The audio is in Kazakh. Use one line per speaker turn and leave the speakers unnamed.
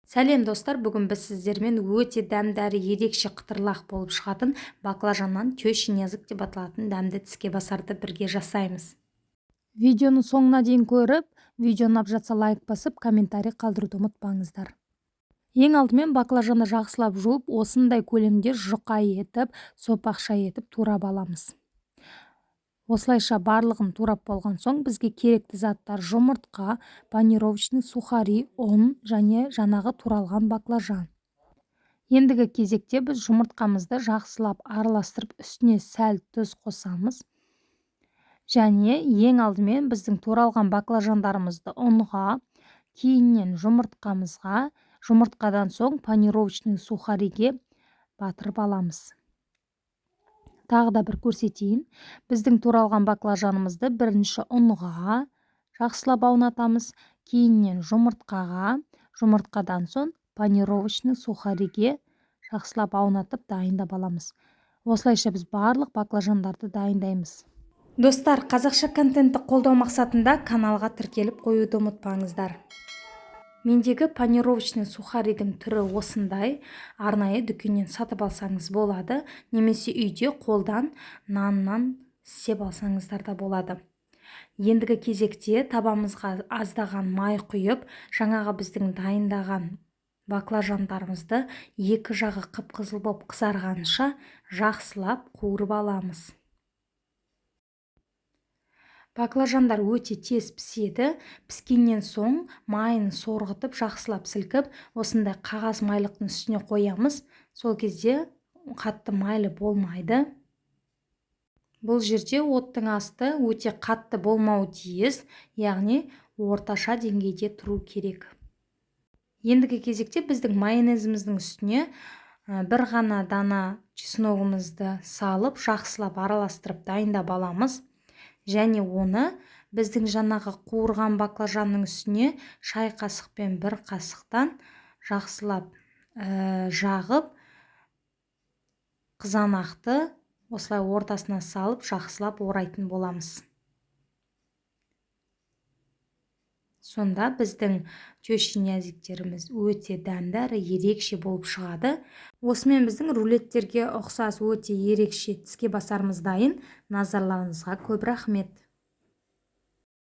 Сәлем, достар! Бүгін біз сіздермен өте дәмді әрі ерекше қытырлақ болып шығатын баклажаннан тещин язык деп аталатын дәмді тіске басарды бірге жасаймыз. Видеоны соңына дейін көріп, видео ұнап жатса, лайк басып, комментарий қалдыруды ұмытпаңыздар. Ең алдымен баклажанды жақсылап жуып, осындай көлемде жұқа етіп, сопақша етіп турап аламыз. Осылайша барлығын турап болған соң, бізге керекті заттар: жұмыртқа, панировочный сухари, ұн және жаңағы туралған баклажан. Ендігі кезекте біз жұмыртқамызды жақсылап араластырып, үстіне сәл тұз қосамыз және ең алдымен біздің туралған баклажандарымызды ұнға, кейіннен жұмыртқамызға, жұмыртқадан соң панировочный сухариге батырып аламыз. Тағы да бір көрсетейін: біздің туралған баклажанымызды бірінші ұнға жақсылап аунатамыз, кейіннен жұмыртқаға, жұмыртқадан соң панировочный сухариге жақсылап аунатып, дайындап аламыз. Осылайша біз барлық баклажандарды дайындаймыз. Достар, қазақша контентті қолдау мақсатында каналға тіркеліп қоюды ұмытпаңыздар. Мендегі панировочный сухаридің түрі осындай. Арнайы дүкеннен сатып алсаңыз болады немесе үйде қолдан наннан істеп алсаңыздар да болады. Ендігі кезекте табамызға аздаған май құйып, жаңағы біздің дайындаған баклажандарымызды екі жағы қып-қызыл болып қызарғанша жақсылап қуырып аламыз. Баклажандар өте тез піседі. Піскеннен соң майын сорғытып, жақсылап сілкіп, осындай қағаз майлықтың үстіне қоямыз. Сол кезде қатты майлы болмайды. Бұл жерде оттың асты өте қатты болмауы тиіс, яғни орташа деңгейде тұру керек. Ендігі кезекте біздің майонезіміздің үстіне бір ғана дана чесногымызды салып, жақсылап араластырып, дайындап аламыз және оны біздің жаңағы қуырған баклажанның үстіне шай қасықпен бір қасықтан жақсылап жағып, қызанақты осылай ортасына салып, жақсылап орайтын боламыз. Сонда біздің тещин языктеріміз өте дәмді әрі ерекше болып шығады. Осымен біздің рулеттерге ұқсас өте ерекше тіске басарымыз дайын. Назарларыңызға көп рахмет!